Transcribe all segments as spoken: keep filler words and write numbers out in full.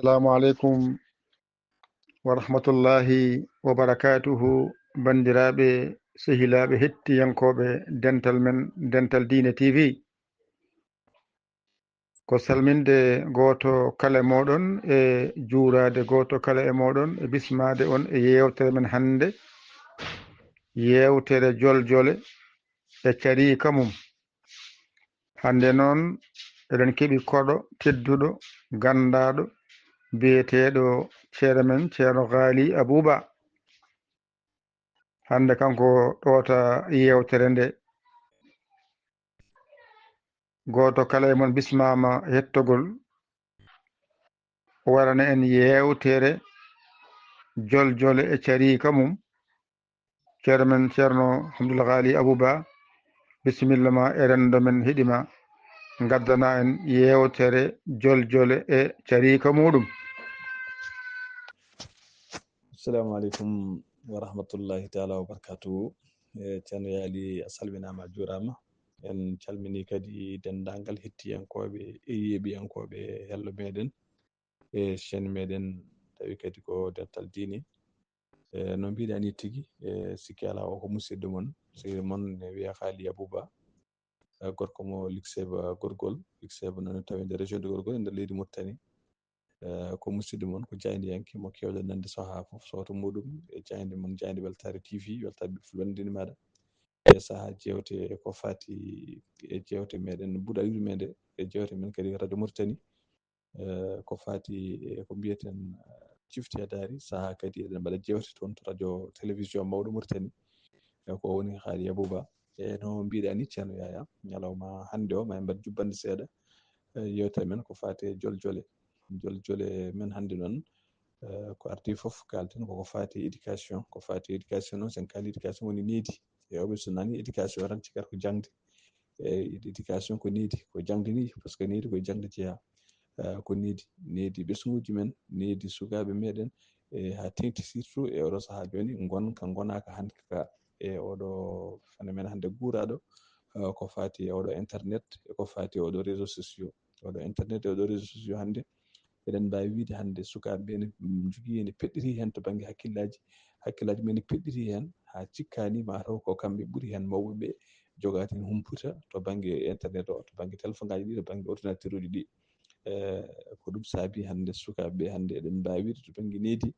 Assalamu aleykum wa rahmatullahi wa barakatuhu. Banndiraaɓe, sehilaaɓe, hettiyankooɓe dental men, Dental Diine T V. Ko salminde gooto kala e mooɗon e juuraade gooto kala e mooɗon e bismaade on e yeewtere men hannde, yeewtere joljole e cariika mum. Hannde noon, eɗen keɓi koɗo tedduɗo, ganndaaɗo, biyeteeɗo Ceerno men, Ceerno Gaali Abuuba. Hannde kanko ɗoota yeewtere nde. Gooto kala e mon bismaama hettogol. O warana en yeewtere joljole e cariika mum. Ceerno men, Ceerno Hamdul Gaali Abuuba, bisimilla ma e renndo men heɗima. Ngaddana en yeewtere joljole e cariika muɗum. Assalamu aleykum wa rahmatullahi taala wa barakatuhu. E, Ceerno Yaali, a salminaama, a juuraama. En calmini kadi denndaangal hettiyankooɓe e yeeɓiyankooɓe hello meɗen e chaîne meɗen, tawi kadi ko Dental Diine. E, no mbiɗa ni tigi, e, sikki alaa o ko musidɗo mon, sehil mon ne wiya Gaali Abuuba. E, gorko mo Likseba Gorgol, Likseba noon tawi nder région de Gorgol e nder leydi Mauritanie. E, ko musidɗo mon, ko jaayndiyanke mo keewɗen nande sahaa fof, sooto muɗum e jaaynde mon, jaaynde Weltaare T V, Weltaare Ɓiɓɓe Fulɓe nandini maɗa. E sahaa jeewte ko faati e jeewte meɗen Buɗa Yurmeende, e jeewte men kadi Radio Mauritanie. E, ko faati e ko mbiyeten, e, Cifti a Daari, sahaa kadi eɗen mbaɗa jeewte toon to radio télévision mawɗo Mauritanie. E, ko woni Gaali Abuuba. E, no mbiɗa ni, Ceerno Yaya, ñalawma hannde o, ma en mbaɗ jubbande seeɗa. E, yeewtere men ko faati e joljole. Joljole men hannde noon, e, ko arti fof kalten koko faati e éducation. Ko faati e éducation noon, sen kaali éducation woni needi. E, o ɓe so nani éducation tan cikkata ko jaŋde. E, éducation ko needi, ko jaŋde ni, parce que needi ko e jaŋde jeyaa. E, ko needi, needi ɓesnguuji men, needi sukaaɓe meɗen, e, haa teŋti surtout e oɗo sahaa jooni, ngonka ngonaaka hannde ka e oɗo phénomène hannde guuraaɗo, e, ko faati e oɗo internet, e ko faati e oɗo réseaux sociaux. Oɗo internet e oɗo réseaux sociaux hannde, eɗen mbaawi wiyde hannde sukaaɓe ɓe ne njogii, ene peɗɗiri heen to bannge hakkillaaji. Hakkillaaji men ne peɗɗiri heen haa cikkaani ma taw ko kamɓe ɓuri heen mawɓe ɓe, jogaade heen humputa to bannge internet o, to bannge téléphone ŋaaji ɗi, to bannge ordinateur uji ɗi. E, ko ɗum saabi hannde sukaaɓe ɓe hannde eɗen mbaawi wiyde to bannge needi,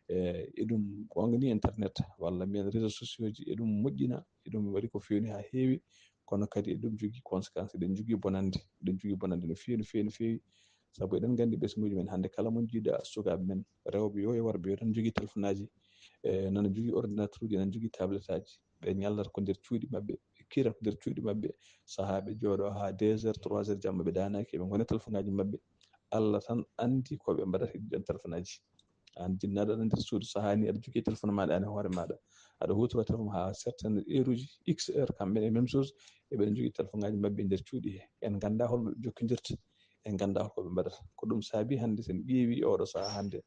e, eɗum goonga ni internet walla mbiyen réseaux sociaux ji, eɗum moƴƴina, eɗum waɗi ko feewni haa heewi, kono kadi eɗum jogii conséquence, eɗen njogii bonannde, eɗen njogii bonannde no feewi, no feewi, no feewi. Sabu eɗen nganndi ɓesnguuji men hannde kala mo njiiɗa sukaaɓe men, rewɓe yo e worɓe yo tan njogii téléphone aaji, e, nana njogii ordinateur uji, nana njogii tablette aaji. Ɓe ñallata ko nder cuuɗi maɓɓe, ɓe kiirata ko nder cuuɗi maɓɓe. Sahaa ɓe jooɗo haa deux heures, trois heures jamma ɓe daanaaki, ɓe ngona téléphone aaji maɓɓe. Allah tan anndi ko ɓe mbaɗata e ɗiɗon téléphone aaji. Aan jinnaaɗo aɗa nder suudu, sahaa ni aɗa jogii téléphone maaɗa aan e hoore maaɗa. Aɗa huutora téléphone haa certaines heure uji, X heure, kamɓe ne même chose. Eɓe njogii téléphone aaji maɓɓe e nder cuuɗi he. En nganndaa hol ɓe jokkondirta. En nganndaa hol ko ɓe mbaɗata. Ko ɗum saabi hannde sen ƴeewi oɗo sahaa hannde.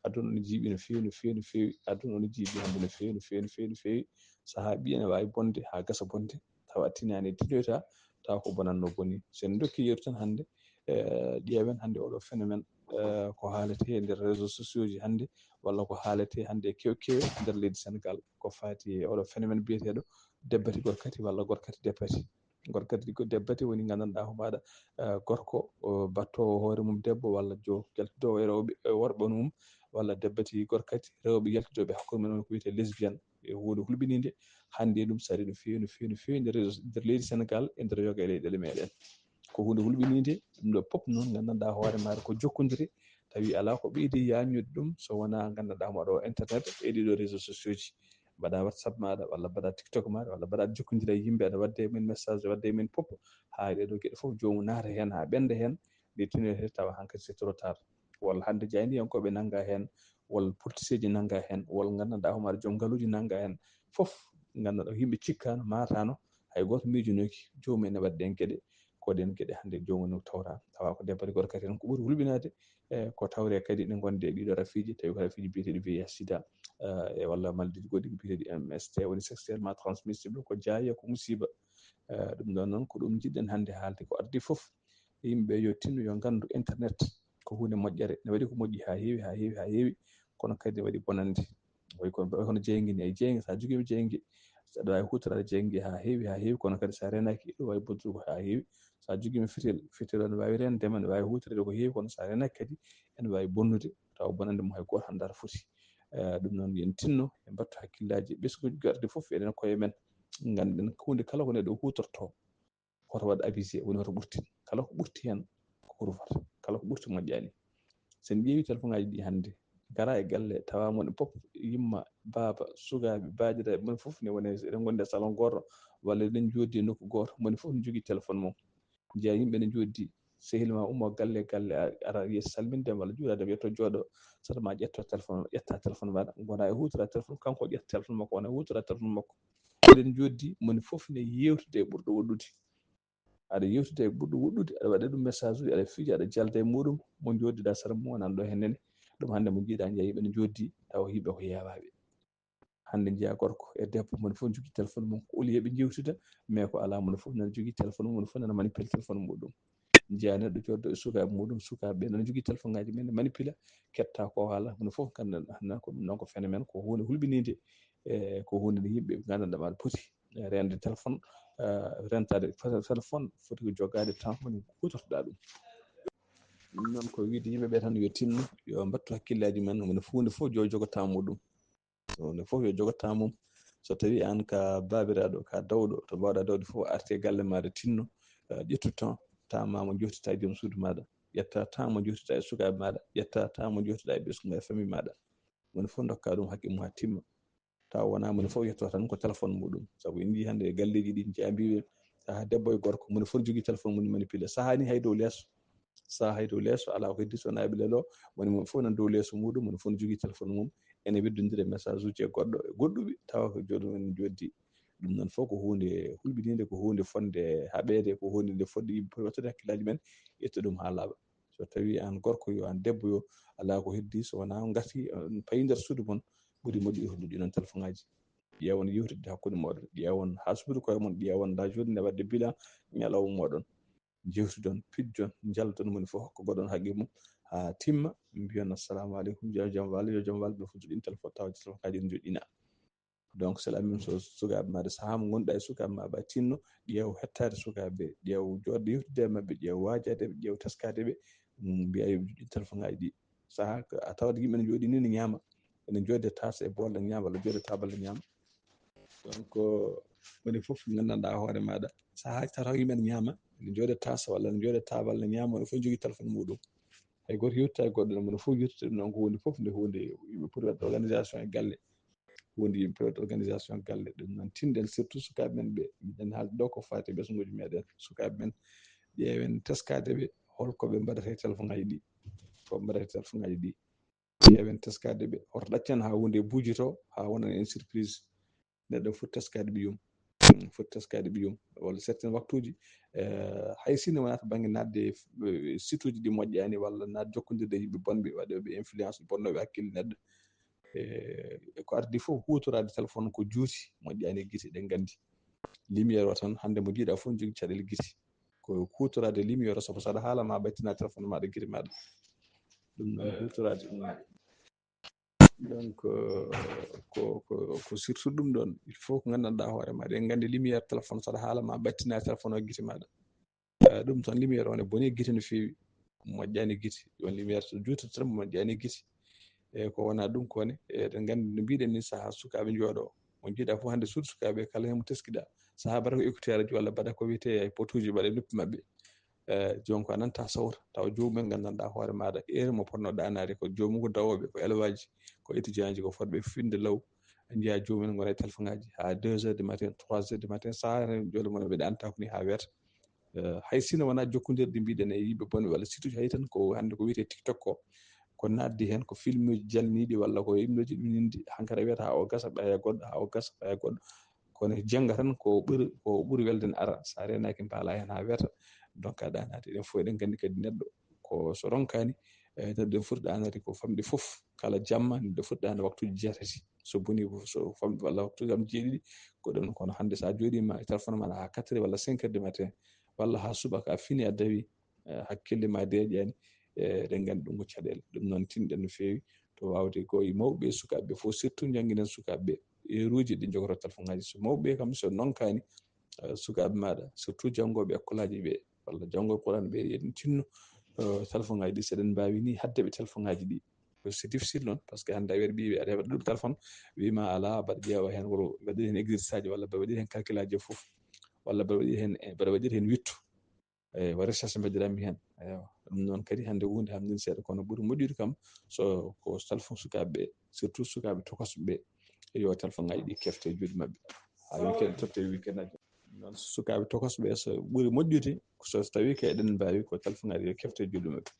Aduna no jiiɓi no feewi, no feewi, no feewi. Aduna no jiiɓi hannde no feewi, no feewi, no feewi, no feewi. Sahaa ɓiye ne waawi bonde haa gasa bonde. Tawa a tinaani e tinoyta, tawa ko bonannoo boni. So en ndokki yeru tan hannde, e, ƴeewen hannde oɗo phénomène, e, ko haaletee e nder réseaux sociaux ji hannde, walla ko haaletee hannde e kew-, kewe nder leydi Sénégal, ko faati e oɗo phénomène biyeteeɗo debbati gorkati walla gorkati debbati. Gorkati ko debbati woni nganndanɗaa ko mbaɗa, e, gorko, o, battoowo hoore mum debbo walla jo geltidoowo e rewɓe, e worɓe mum, walla debbati gorkati, rewɓe yaltidooɓe hakkunde mum, ko wiyetee lesbienne. E huunde hulɓiniinde, hannde ɗum sari no feewi, no feewi, no feewi nder réseau, nder leydi Sénégal, e nder yoga e leyɗeele meɗen. Ko huunde hulɓiniinde, ɗum ɗo pop noon nganndanɗaa hoore maaɗa ko jokkondire, tawi alaa ko ɓeydi yaññude ɗum so wonaa nganndanɗaa mo ɗo internet e ɗiɗo réseaux sociaux ji. Mbaɗa WhatsApp maaɗa, walla mbaɗa TikTok maaɗa, walla mbaɗa jokkondira e yimɓe, aɗa wadde e men message, wadde e men pop, haa ɗee ɗoo geɗe fof joomum naata heen, haa ɓennda heen, nde tinnoyta tawa hankadi c'est trop tard. Walla hannde jaayndiyankooɓe nannga heen, walla politiseeji nannga heen, walla nganndanɗaa homaare joom ngaluuji nannga heen, fof nganndanɗaa yimɓe cikkaano, maataano, hay gooto miijunooki joomum ene waɗi ɗeen geɗe, ko ɗeen geɗe hannde joomum no tawra. Tawa ko debbati gorkati tan ko ɓuri hulɓinaade, e ko tawre kadi ne ngonde e ɗiɗo rafiiji, tawi ko rafiiji biyeteeɗi V I H sida, e walla maladiiji goɗɗi ko biyeteeɗi M S T, woni sexuellement transmissible, ko jaaye, ko musiba. E, ɗum ɗoon noon ko ɗum njiɗɗen hannde haalde, ko addi fof yimɓe yo tinno, yo nganndu internet, Ko huunde moƴƴere, ne waɗi ko moƴƴi haa heewi, haa heewi, haa heewi, kono kadi ne waɗi bonannde. Wayi kono, wayi kono jeynge ni, ay jeynge, so a jogiima jeynge, aɗa waawi huutoraade jeynge haa heewi, haa heewi, kono kadi so a reenaaki, ɗum waawi bonnude ko haa heewi. So a jogiima fetel, fetel o ne waawi reende ma, ne waawi huutoreede ko heewi, kono so a reenaaki kadi, ene waawi bonnude, tawa bonannde mum hay gooto anndaa to foti. Eh, ɗum noon, yo en tinno, en mbattu hakkillaaji, ɓesnguuji garɗi fof, eɗen koye men, ngannden huunde kala ko neɗɗo huutortoo, hoto waɗ abusé, woni hoto ɓurtin. Kala ko ɓurti heen, ko ko rufata. Kala ko ɓurti moƴƴaani. So en ƴeewi telefoŋaaji ɗi hannde, ngara e galle, tawa mon fof, yumma, baaba, sukaaɓe, baajiraaɓe, mon fof ne woni, eɗen ngondi e salon gooto, walla eɗen njooɗdi e nokku gooto, moni fof ne jogii téléphone mum. Njiya yimɓe ne njooɗdi, sehil ma ummo galle e galle, a-, ara yeeso salminde walla juulaade, wiyata jooɗo, sara ma ƴetto téléphone, ƴetta téléphone maɗa, ngona e huutora téléphone, kanko o ƴetta téléphone makko, wona e huutora téléphone makko. Eɗen njooɗdi, moni fof ne yeewtude e ɓurɗo woɗɗude. Aɗa yewtida e ɓurɗo woɗɗude, aɗa waɗa ɗum message uji, aɗa fija, aɗa jalda e muɗum, mo njooɗiɗa sara mum wonani ɗo hennene. Ɗum hannde mo njiiɗa njiya yimɓe ne njooɗdi, tawa yimɓe ko yeewaaɓe. Hannde njiya gorko e debbo, moni fof jogii téléphone mum, ko au lieu ɓe njewtida, mais ko alaa, moni fof nana jogii téléphone mum, moni fof nana manipule téléphone muɗum. Njiya neɗɗo jooɗɗo e sukaaɓe muɗum, sukaaɓe ɓe nana jogii téléphone ngaji men, manipula, ketta ko haala, moni fof nganndan, hannde ko ɗum noon ko phénomène, ko huunde hulɓiniinde, e ko huunde nde yimɓe nganndan ɗam aɗa poti. E, reende téléphone, e, rentaade téléphone foti ko jogaade temps woni ko kuutortoɗaa ɗum. Ɗum noon ko wiide yimɓe ɓe tan yo tinno, yo mbattu hakkillaaji men, woni fof, huunde fof yo jogo temps muɗum. So huunde fof yo jogo temps mum. So tawii aan ka baabiraaɗo, ka dawɗo, to mbaawɗaa dawde fof, arti e galle maaɗa, tinno, e, ƴettu temps, temps ma mo njooɗiɗaa e joom suudu maaɗa, ƴetta temps mo njooɗiɗaa e sukaaɓe maaɗa, ƴetta temps mo njooɗiɗaa e ɓesngu e famille maaɗa. Woni fof ndokka ɗum haqqe mum haa timma. Tawa wonaa moni fof yetto tan ko téléphone muɗum. Sabu en njii hannde e galleeji ɗi, njiya mbiiɓe, sahaa debbo e gorko, moni fof jogii téléphone mum manipulé. Sahaa ni hay dow leeso. Sahaa hay dow leeso, alaa ko heddi so wonaa ɓe lelo, moni mum fof nan dow leeso muɗum, moni fof jogii téléphone mum. Ene weddondira message uji e goɗɗo, e goɗɗuɓe, tawa ko joɗo en joddi. Ɗum noon fof ko huunde hulɓiniinde, ko huunde fotnde haɓeede, ko huunde nde fotde yimɓe foti wattude hakkillaaji men, ƴetta ɗum haa laaɓa. So tawii aan gorko yo, aan debbo yo, alaa ko heddi so wonaa ngati, on payi nder suudu mon, ɓuri moƴƴude ko ɗum ɗi noon téléphone ngaji. Ƴeewon yewtidde hakkunde mooɗon, ƴeewon haa suudu koye mon, ƴeewon la journée waɗde bilan ñalawma mooɗon. Njewtidon, pijjon, njaldon, moni fof hokka goɗɗo on haqqe mum haa timma, mbiyon assalamu aleykum, yo jam wal, yo jam wal, ɓe fof joɗɗin téléphone, tawa téléphone ngaji ɗin joɗɗina. Donc, c'est la même chose, sukaaɓe maaɗa, sahaa mo ngonɗa e sukaaɓe ma, ɓa tinno, ƴeew hettaade sukaaɓe ɓe, ƴeew joɗde yewtidde e maɓɓe, ƴeew waajaade ɓe, ƴeew teskaade ɓe, mm, mbiya yo ɓe joɗɗin téléphone ngaji ɗi. Sahaa ko a tawat yimɓe ne jooɗi ni ne ñaama, ene jooɗi e taas e bool ne ñaama, walla jooɗi e taabal ne ñaama. Donc, woni fof nganndanɗaa hoore maaɗa. Sahaa tawata yimɓe ne ñaama, ene jooɗi e taas walla ene jooɗi e taabal ne ñaama, woni fof jogii téléphone muɗum. Hay gooto yewtita e goɗɗo, moni fof yewtita ɗum noon ko huunde fof nde huunde yimɓe poti waɗde organisation e galle. Huunde yimɓe poti waɗde organisation e galle. Ɗum noon tinɗen surtout sukaaɓe men ɓe. Miɗen haalde ɗo ko faati e ɓesnguuji meɗen. Sukaaɓe men ƴeewen teskaade ɓe holko ɓe mbaɗata e téléphone ngaji ɗi. Ko ɓe mbaɗata e téléphone ngaji ɗi. Ƴeewen teskaade ɓe. Hoto ɗaccen haa huunde buujito, haa wona en surprise. Neɗɗo foti teskaade ɓiyum. Mm, foti teskaade ɓiyum. Walla certaines waktuuji, eh, hay sinno wonaa to bannge naatde, eh, site uji ɗi moƴƴaani, walla naat jokkondirde e yimɓe bonɓe, waɗooɓe influence, bonnooɓe hakkille neɗɗo. Eh, ko addi fof huutoraade téléphone ko juuti, moƴƴaani e gite, eɗen nganndi. Lumière o tan, hannde mo njiiɗaa fof ne jogii caɗeele gite. Ko huutoraade lumière o, sabu so aɗa haala ma ɓattina téléphone maaɗa gite maaɗa. Ɗum noon huutoraade ɗum. Donc, euh, ko, ko, ko surtout ɗum ɗoon. Il faut ko nganndanɗaa hoore ma. Eɗen nganndi lumière téléphone, so aɗa haala ma ɓattina téléphone o gite maaɗa. Eh, ɗum tan lumière o ne boni gite no feewi. Moƴƴaani gite. Yo lumière so juutata tan moƴƴaani gite. E ko wonaa ɗum ko ne, eɗen nganndi no mbiɗen ni sahaa sukaaɓe njooɗo. Mo njiiɗaa fof hannde suudu sukaaɓe kala heen mo teskiɗaa. Sahaa mbaɗa ko écouteur aji walla mbaɗa ko wiyetee ay potuuji mbaɗa e noppi maɓɓe. Eh, jooni ko a nanta sawta, tawa joomum en nganndanɗaa hoore maaɗa, heure mo potnoo ɗaanaade ko joomum ko dawooɓe, ko élève aji, ko étudiant aji, ko fotɓe finde law. Njiya joomum en ngona e téléphone ngaji haa deux heures du matin, trois heures du matin, sahaa heen jooɗo mon ɓe ɗaanata ko ni haa weeta. Eh, hay sinno wonaa jokkondirde mbiɗen e yimɓe bonɓe walla surtout hay tan ko hannde ko wiyetee TikTok ko, ko naatdi heen ko filmuuji jalniiɗi walla ko himnuuji ɗum nindi, hankara wiyata haa o gasa ɓaya goɗɗo, haa o gasa ɓaya goɗɗo. Kono jannga tan ko ɓuri, ko ɓuri welde ne ara, so a reenaaki mbaalaa heen haa weeta, donc a ɗaanaade. Eɗen fof eɗen nganndi kadi neɗɗo ko so ronkaani, eh, neɗɗo ne foti ɗaanaade ko famɗi fof, kala jamma neɗɗo foti ɗaanaade waktuuji jeetati. So bonii fof, so famɗi walla waktuuji am jeeɗiɗi, ko ɗum. Kono hannde so a jooɗiima e téléphone ma haa quatre heures walla cinq heures du matin, walla haa subaka a fini a dawi, eh, hakkille ma deeƴaani, eɗen nganndi ɗum ko caɗeele. Ɗum noon tinɗen no feewi to waawde ko e mawɓe e sukaaɓe fof, surtout njannginen sukaaɓe ɓe eeruuji ɗi njogoroo téléphone ngaji. So mawɓe kam so nonkaani, sukaaɓe maaɗa surtout janngooɓe ekkolaaji ɓe walla janngooɓe Quraan ɓe, eɗen tinno téléphone ngaji ɗi, so eɗen mbaawi ni hadde ɓe téléphone ngaji ɗi. C'est difficile noon, parce que hannde a wiyat ɓiɓe aɗa heɓa ɗum téléphone, wima ala mbaɗa ƴeewa heen wuro mbaɗir heen exercice aji walla mbaɗa waɗir heen calcul aji fof, walla mbaɗa waɗir heen mbaɗa waɗir heen wittu. Eyi, wa recherche mbaɗiranmi heen. Ewa, ɗum noon kadi hannde huunde hamdin seeɗa, kono ɓuri moƴƴude kam so ko téléphone sukaaɓe ɓe, surtout sukaaɓe tokosɓe ɓe, yo téléphone ngaji ɗi kefte e juuɗe maɓɓe. Ha weekend totte weekend aji noon sukaaɓe tokosɓe ɓe, so ɓuri moƴƴude so tawi ko eɗen mbaawi ko téléphone ngaji yo kefte e juuɗe maɓɓe.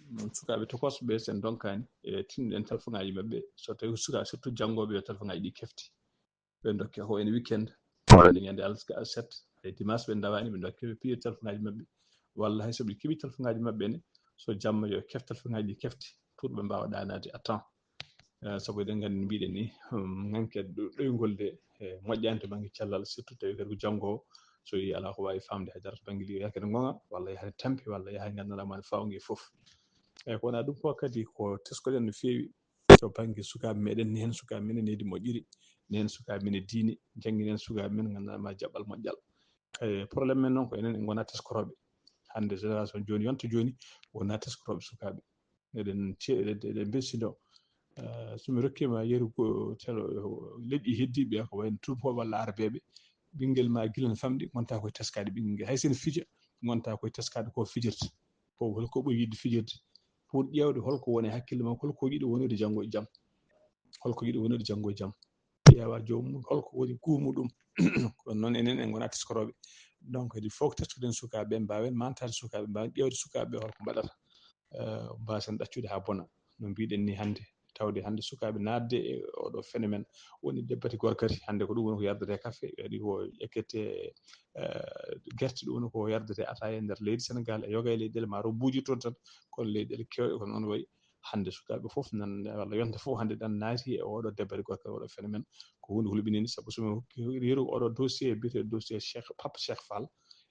Noon sukaaɓe tokosɓe ɓe, so en ndonkaani e tinnoɗen téléphone ngaji maɓɓe, so tawi suka surtout janngooɓe yo téléphone ngaji ɗi kefte. Ɓe ndokke ko en weekend, walla ñande alset, hay dimanche ɓe ndawaani, ɓe ndokke ɓe piye téléphone ngaji maɓɓe. Walla hay so ɓe keɓi téléphone ngaji maɓɓe ne, so jamma yo kef téléphone ngaji ɗi kefte pour ɓe mbaawa ɗaanaade à temps. Eh, sabu eɗen nganndi no mbiɗen ni, hmm, ŋanke ɗo-, ɗoyngol de, eh, moƴƴaani to bannge cellal, surtout tawi kadi ko janngoowo, so yi alaa ko waawi faamde haydara to bannge liggey, yaha kadi ŋoŋa, walla yaha tampi, walla yaha nganndanɗaa ma ne fawnge fof. Eyi, ko wonaa ɗum ko kadi ko teskoɗen no feewi to bannge sukaaɓe meɗen, ni heen sukaaɓe men e nehdi moƴƴiri, ni heen sukaaɓe men e diine, njannginen sukaaɓe men nganndanɗaa ma jaɓɓal moƴƴal. Eyi, problème men noon ko enen en ngonaa teskorooɓe. Hannde génération jooni, yonta jooni, wonaa teskorooɓe sukaaɓe. Eɗen ce-, eɗen, eɗen mbelsinoo. Eh, so mi rokkiima yeru ko telo, leƴƴi heddiiɓe ko wayno Tuubakooɓe walla Arabeeɓe, ɓinngel ma gila no famɗi, ngonta koye teskaade ɓinngel. Hay so ene fija, ngonta koye teskaade ko fijirta. Ko holko ɓuri yiɗde fijirde. Pour ƴeewde holko woni e hakkille makko, holko yiɗi wonirde janngo e jam. Holko yiɗi wonirde janngo e jam. Ƴeewa joomum, holko woni goût muɗum. Kono noon enen en ngonaa teskorooɓe. Donc, il faut que teskoɗen sukaaɓe ɓe, mbaawen mantaade sukaaɓe, mbaawen ƴeewde sukaaɓe ɓe holko mbaɗata. Eh, mbaasen ɗaccude haa bona. No mbiɗen ni hannde, tawde hannde sukaaɓe naatde e oɗo phénomène woni debbati gorkati. Hannde ko ɗum woni ko yardete kafe, kadi ko ƴekkete, eh, gerte, ɗum woni ko yardete ataaya e nder leydi Senegal e yoga e leyɗeele ma ro buuji toon tan, kono leyɗeele keewɗe ko noon wayi. Hannde sukaaɓe fof nan, walla yonta fof hannde ɗan naati e oɗo debbati gorkati, oɗo phénomène. Ko huunde hulɓininde, sabu so mi hokki yeru oɗo dossier, biyetee dossier Cheikh, Papa Cheikh Fall,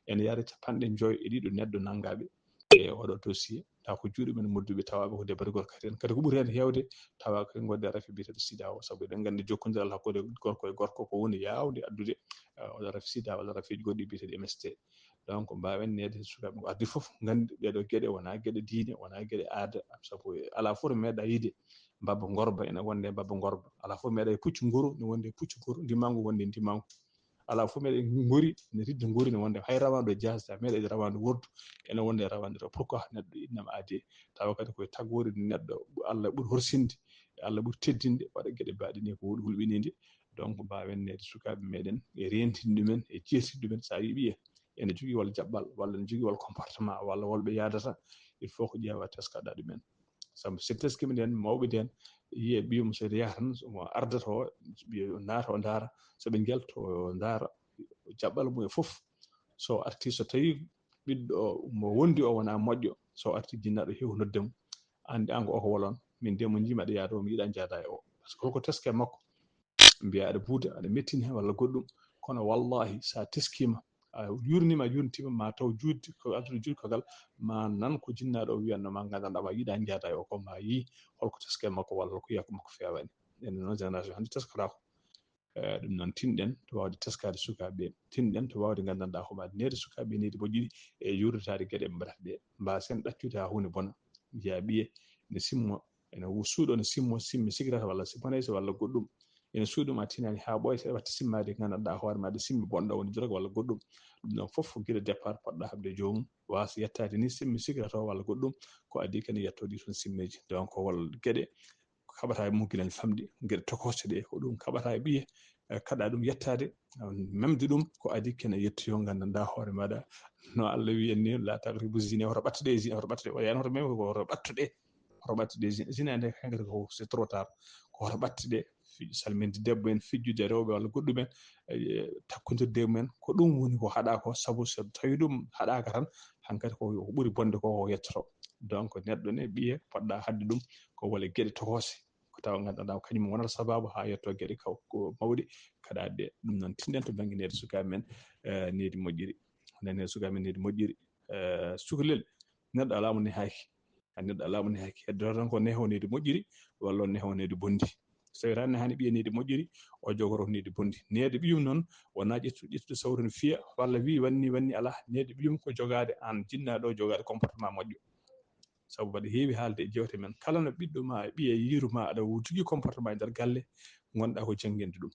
ene yaari capanɗe joy e ɗiɗo neɗɗo nanngaaɓe e oɗo dossier. Tawa ko juuɗe men modduɓe tawaaɓe ko debbati gorkati en. Kadi ko ɓuri heen heewde tawa ko ngonde rafi biyeteeɗo sida o, sabu eɗen nganndi jokkondiral hakkunde gorko e gorko ko woni yaawde addude, eh, oɗo rafi sida walla rafiiji goɗɗi biyeteeɗi M S T. Donc, mbaawen neede sukaaɓe ko addi fof nganndi ɗeɗo geɗe wonaa geɗe diine, wonaa geɗe aada, sabu alaa fof to meeɗa yiide mbabba ngorba ene wonde mbabba ngorba. Alaa fof meeɗa e puccu nguru ne wonde puccu nguru, ndimangu wonde ndimangu. Alaa fof meeɗa e ngori ne ridde ngori ne wonde hay rawandu e jahasta, meeɗa e rawandu wordu ene wonde e rawandu. Pourquoi neɗɗo innama aadi? Tawa kadi koye tagore neɗɗo Allah ɓuri horsinde, Allah ɓuri teddinde, waɗa geɗe mbaɗe ni ko woni hulɓininde. Donc, mbaawen neede sukaaɓe meɗen e rentinde ɗumen, e jeertinde ɗumen. So a yii ɓiye ene jogii walla jaɓɓal, walla ene jogii walla comportement, walla walla ɓe yaadata, il faut ko ƴeewa teskaɗa ɗumen. Sabu so teskima nden, mawɓe nden, yiye ɓiyum so ɓe yaha tan, so mo ardata o, ɓiye naata o ndaara, so ɓe ngelto o ndaara, jaɓɓal mum e fof. So arti, so tawi ɓiɗɗo o mo wondi o wona moƴƴo, so arti jinnaɗo hew nodde mo. Anndi an ko o ko wolon, min de mo njiimi aɗa yaada o, mi yiɗa jaada e o. Par ce que holko teske makko? Mbiya aɗa buuda, aɗa mettini hen walla goɗɗum. Kono wallahi, sa teskima, a yurnima, a yurntima, ma taw juutde ko addude juutde kogal, ma nan ko jinnaɗo o wiyanno ma, nganndanɗa ma yiɗa jaada e o, ko ma yi holko teske makko walla holko yakko makko fewani. Enen noon génération hannde teskotako. Eh, ɗum noon tinɗen to wawde teskade sukaɓe ɓe, tinɗen to wawde nganndanɗa ko mbaɗa neede sukaɓe ɓe, needi moƴƴiri e yurditade geɗe ɓe mbaɗata ɗe, mbasen ɗaccude ha hunde bona. Jeeya ɓiye ne simmo, ene wu-, suuɗo ne simmo, simmi sigrata walla simmanayse walla goɗɗum. Ene suuɗi ma tinani ha ɓooya, seɗa watta simmade, nganndanɗa hoore ma ɗo simmi bonɗo woni drogue walla goɗɗum. Ɗum ɗon fof ko gila départ poɗɗa haɓde joomum, wasa yettade ni simmi sigrata o walla goɗɗum, ko adii kene yetto ɗi toon simmeji. Donc walla geɗe kaɓata e mum gila ne famɗi, geɗe tokosɗe ɗe, ko ɗum kaɓata e ɓiye, eh, kaɗa ɗum yettade, eh, memde ɗum, ko adii kene yettoyo nganndanɗa hoore maɗa. No Allah wiyan ni, "La taqrabu zina", hoto ɓattude e zina, hoto ɓattude, o wiyan hoto mem ko hoto ɓattude, hoto ɓattude e zina. Zina nde, hankadi ko c'est trop tard, ko hoto ɓattude, fi-, salminde debbo en, fijjude rewɓe walla goɗɗum en, eh, takkondirde e mum en, ko ɗum woni ko haɗa ko, sabu so tawi ɗum haɗaka tan, hankadi ko, ko ɓuri bonde ko, ko yettoto. Donc neɗɗo ne ɓiye poɗɗa haɗde ɗum, ko wole geɗe tokose, ko tawa nganndanɗa ko kañum wonata sababu ha yetto geɗe kaw-, ko mawɗe kaɗaɗe ɗe. Ɗum noon tinɗen to bannge needi sukaaɓe men, eh, needi moƴƴiri. Nene sukaaɓe men needi moƴƴiri. Eh, cukalel, Neɗɗo alaa mo nehaaki. A neɗɗo alaa mo nehaaki. Heddoto tan ko neho needi moƴƴiri, walla o neho needi bonndi. So tawii tan nehaani ɓiye needi moƴƴiri, o jogoto needi bonndi. Neede ɓiyum noon, wonaa ƴettu-, ƴettude sawru no fiya, walla wii wanni, wanni alaa. Neede ɓiyum ko jogaade aan jinnaaɗo, jogaade comportement moƴƴo. Sabu mbaɗa heewi haalde e jeewte men. Kala no ɓiɗɗo ma, ɓiye yiiru ma, aɗa jogii comportement e nder galle, ngonɗaa ko jannginde ɗum.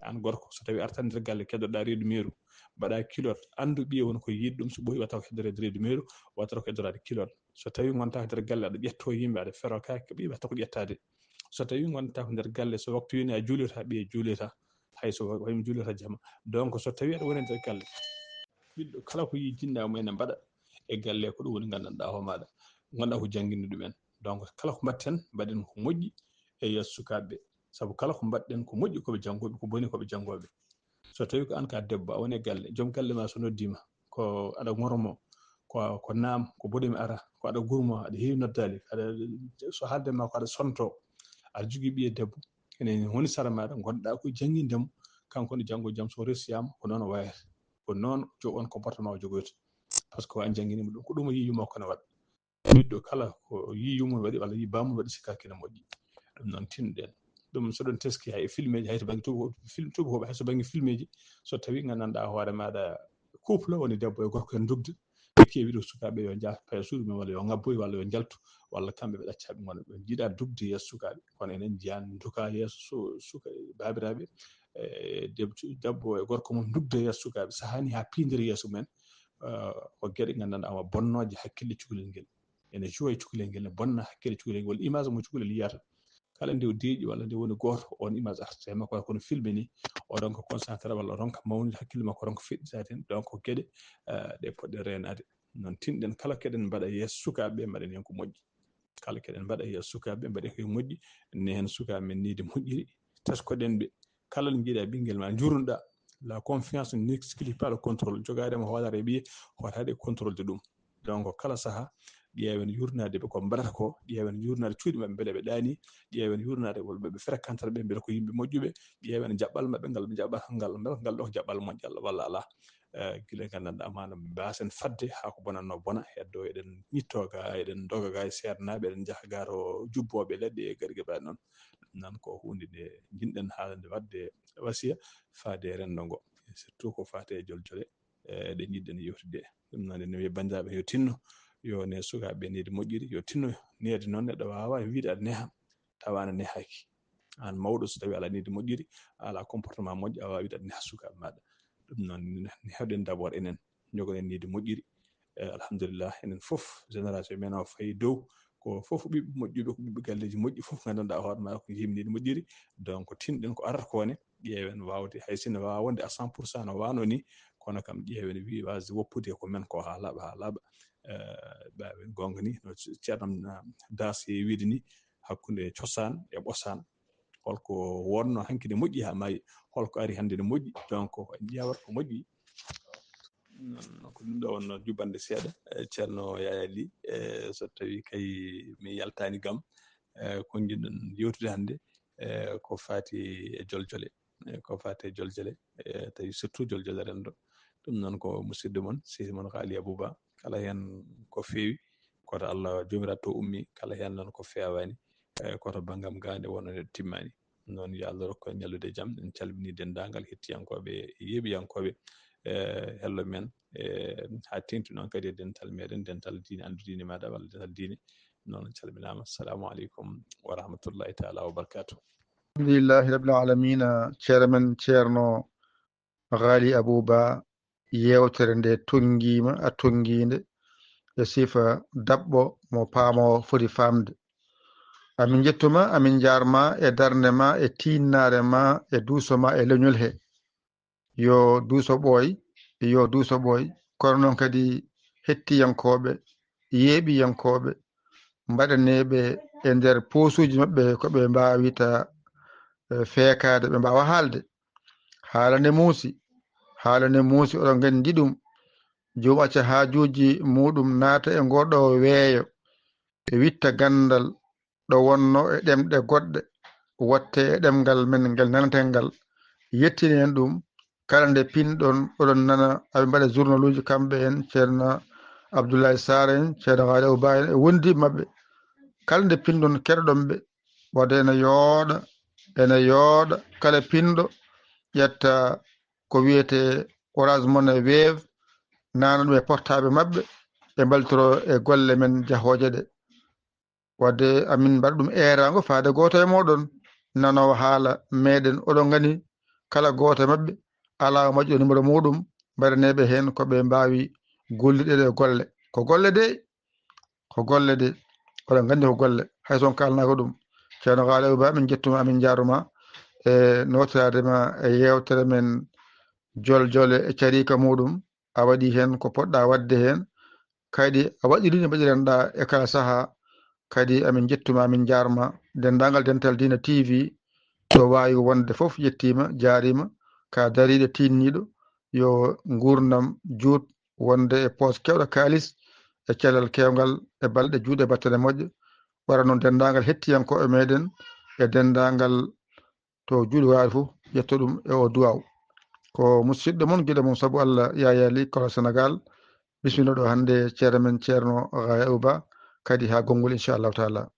Aan gorko, so tawii artan nder galle, keddoɗaa reedu meeru, mbaɗaa kilot, anndu ɓiye won ko yiɗi ɗum, so ɓooyi watta ko heddoreede reedu meeru, watta ko heddoraade kilot. So tawii ngontaa ko nder galle, aɗa ƴettoo yimɓe, aɗa fero kaake, ko ɓiye watta ko ƴettaade. So tawii ngontaa ko nder galle, so waktu yoni a juulirta, ɓiye juulirta, hay so wa-, waymo juulirta jama. Donc, so tawii aɗa woni e nder galle, ɓiɗɗo kala ko yii jinnaaɗo mum ene mbaɗa e galle, ko ɗum woni nganndanɗaa hoore maaɗa, ngonɗaa ko jannginde ɗumen. Donc, kala ko mbaɗten, mbaɗen ko moƴƴi e yeeso sukaaɓe ɓe. Sabu kala ko mbaɗɗen ko moƴƴi ko ɓe janngooɓe, ko boni ko ɓe janngooɓe. So tawii ko aan ka debbo, a woni e galle, joom galle ma so noddiima, ko aɗa ŋormo, ko, ko naam, ko boɗo mi ara, ko aɗa gurmo, aɗa heewi noddaali, aɗa, so haalde ma ko aɗa sonto, aɗa jogii ɓiye debbo, ene woni sara maaɗa, ngonɗaa ko jannginde mo, kanko ne janngo jam so resiyaama, ko noon o wayata. Ko noon jo-, on comportement o jogoyta. Par ce que ko aan janngini mo ɗum, ko ɗum o yii yumma ko ne waɗa. Ɓiɗɗo kala ko yii yumma waɗi, walla yii bammum waɗi, sikkaaki ne moƴƴi. Ɗum noon tinɗen. Ɗum so ɗon teski hay e filmeeji, hay to bannge tuuba-, film, tuubakooɓe, hay so bannge filmeeji, so tawii nganndanɗaa hoore maaɗa couple woni debbo e gorko en ndugde, ɓe keewi ɗo sukaaɓe yo njaah paya suudu mum, walla yo ngabboy, walla yo njaltu, walla kamɓe ɓe ɗacca ɓe ngona. Ɓe njiɗaa dugde yeeso sukaaɓe. Kono enen njiyan nduka yeeso su-, suka, baabiraaɓe, e deb-, debbo e gorko mum ndugde yeeso sukaaɓe. Sahaani haa piindira yeeso mumen, eh, ko geɗe nganndanɗaa ma bonnooje hakkille cukalel ngel. Ene cuwa e cukalel ngel, ne bonna hakkille cukalel ngel, walla image mo cukalel yiyata. Kala nde o deeƴi walla nde woni gooto, on image arta e makko, kono filme ni, o ronka concentré walla o ronka mawnude hakkille makko, o ronka feɗɗitaade heen. Donc, ko geɗe, eh, ɗe poɗɗe reenaade. Noon tinɗen kala keɗen mbaɗa yeeso sukaaɓe ɓe, mbaɗen heen ko moƴƴi. Kala keɗen mbaɗa yeeso sukaaɓe ɓe, mbaɗen ko moƴƴi. Ne heen sukaaɓe men needi moƴƴiri, teskoɗen ɓe. Kala nde njiɗa ɓinngel ma, njurnuɗa, la confiance n'exclut pas le contrôle. Jogaade mo hoolaare e ɓiye, hotaade e contrôle de ɗum. Donc, kala saha, ƴeewen yurnaade ɓe ko mbaɗata ko, ƴeewen yurnaade cuuɗi maɓɓe mbele ɓe ɗaani, ƴeewen yurnaade walla ɓe fréquentata ɓe mbele ko yimɓe moƴƴuɓe, ƴeewen jaɓɓal maɓɓe ngal ɓe jaɓɓata ngal, mbele ngal ɗo ko jaɓɓal moƴƴal walla alaa. Eh, gila nganndanɗaa amaana mbaasen fadde haa ko bonatnoo bona, heddo eɗen ñitto ga, eɗen ndoga ga e seernaaɓe, eɗen njaha ga to jubbooɓe leɗɗe e gaɗi gaɗi noon. Ɗum noon ko huunde nde njiɗɗen haalande waɗde wasiya faade e renndo ngo. Surtout ko faati e joljole, eh, ɗe njiɗɗen yewtude. Ɗum noon ene wiya banndiraaɓe yo tinno, yo ne sukaaɓe needi moƴƴiri, yo tinno needi noon neɗɗo waawa wiide aɗa neha, tawa ana nehaaki. Aan mawɗo, so tawii alaa needi moƴƴiri, alaa comportement moƴƴo, a waawii aɗa neha sukaaɓe maaɗa. Ɗum noon, ne-, nehɗen d'abord enen, njogoɗen needi moƴƴiri. Eh, alhamdulillah, enen fof, génération men o fayi dow, ko fof ɓiɓɓe moƴƴuɓe, ko ɓiɓɓe galleeji moƴƴi, fof nganndanɗaa hoore maa ko yimɓe needi moƴƴiri. Donc, tinɗen ko arata ko ne, ƴeewen waawde, hay sinno waawa wonde à cent pour cent no waano ni, kono kam ƴeewen wi waasde woppude ko men ko haa laaɓa, haa laaɓa. Eh, mbaawen goonga ni, no Ceerno, ah, Das yeewi wiide ni, hakkunde cosaan e ɓosaan. Holko wonno hanki ne moƴƴi haa maayi, holko ari hannde ne moƴƴi. Donc, en ƴeewat ko moƴƴi. Noon ko ɗum ɗo wonno jubbande seeɗa, eh, Ceerno Yaya Ly, eh, so tawii kay mi yaltaani gam, eh, ko njiɗɗen yewtude hannde, eh, ko faati e joljole, eh, ko faati e joljole, eh, tawi surtout joljole renndo. Ɗum noon ko musidɗo mon, sehil mon Haali Abuba. Kala heen ko feewi, ko to Allah Joomiraaɗo to ummi, kala heen noon ko feewaani, eh, ko to banngam ga nde wonno nde timmaani. Noon, yo Allah rokku en ñallude jam. En calminii denndaangal hettiyankooɓe e yeeɓiyankooɓe, eh, hello men, eh, haa teeŋti noon kadi e dental meɗen, dental diine, anndu diine maaɗa walla dental diine. Noon, on calminaama. Assalamu aleykum wa rahmatullahi taala wa barakatuh. Alhamdulillahi rabbil alamina. Ceerno men Ceerno Haali Abuba, yeewtere nde tonngiima, a tonngiinde e sifa daɓɓo mo paamoowo foti faamde. Amin njettuma, amin njaarma e darnde ma, e tiinnaare ma, e duuso ma, e leñol he. Yo duuso ɓooy, yo duuso ɓooy. Kono noon kadi hettiyankooɓe, yeeɓiyankooɓe, mbaɗaneeɓe e nder poosuuji maɓɓe ko ɓe mbaawita, eh, feekaade, ɓe mbaawa haalde. Haala nde muusi, haala nde muusi, oɗon nganndi ɗum. Joom acca haajuuji muuɗum naata e ngoo ɗoo weeyo, e witta ganndal ɗo wonno e ɗemɗe goɗɗe, watte e ɗemngal men ngel nanaten ngal. Yettinen ɗum, kala nde pinɗon, oɗon nana, aɓe mbaɗa journaluuji kamɓe en, Ceerno Abdoulaye Sarr en, Ceerno Haali Aw Ba en, e wondiiɓe maɓɓe. Kala nde pinɗon, keɗoɗon ɓe, wadde ene yooɗa, ene yooɗa kala pinɗo ƴetta ko wiyetee Orange Money, Wave, naana ɗum e portable maɓɓe, ɓe mballitoro e golle men jahooje ɗe. Wadde amin mbaɗa ɗum eeraango faade gooto e mooɗon nanoowo haala meɗen. Oɗon nganndi kala gooto e maɓɓe alaa o moƴƴo numéro muɗum, mbaɗaneeɓe heen ko ɓe mbaawi gollirde ɗe golle. Ko golle de, ko golle de, oɗon nganndi ko golle, hay so on kaalnaaka ɗum. Ceerno Haali Aw Ba, min njettuma, amin njaaruma e nootoraade ma e yeewtere men Joljole e cariika muɗum. A waɗi heen ko poɗɗa waɗde heen, kadi a waɗiri no mbaɗiranɗa e kala sahaa. Kadi amin njettuma, amin njaarma. Denndaangal Dental Diina T V, ɗo waawi wonde fof, yettiima, jaariima. Ka dariiɗo tiinniiɗo, yo nguurndam juut, wonde e poos keewɗo kaalis, e cellal keewngal, e balɗe juuɗe battane moƴƴe. Wara noon denndaangal hettiyankooɓe meɗen e denndaangal to juuɗe waawi fof, yetto ɗum e o duwaaw. Ko musidɗo mon, giɗo mon, sabu Allah, Yaya Ly, Kolo Senegal, bismino ɗo hannde ceerno men, Ceerno Haali Aw Ba, kadi haa konngol, inchallahu taala.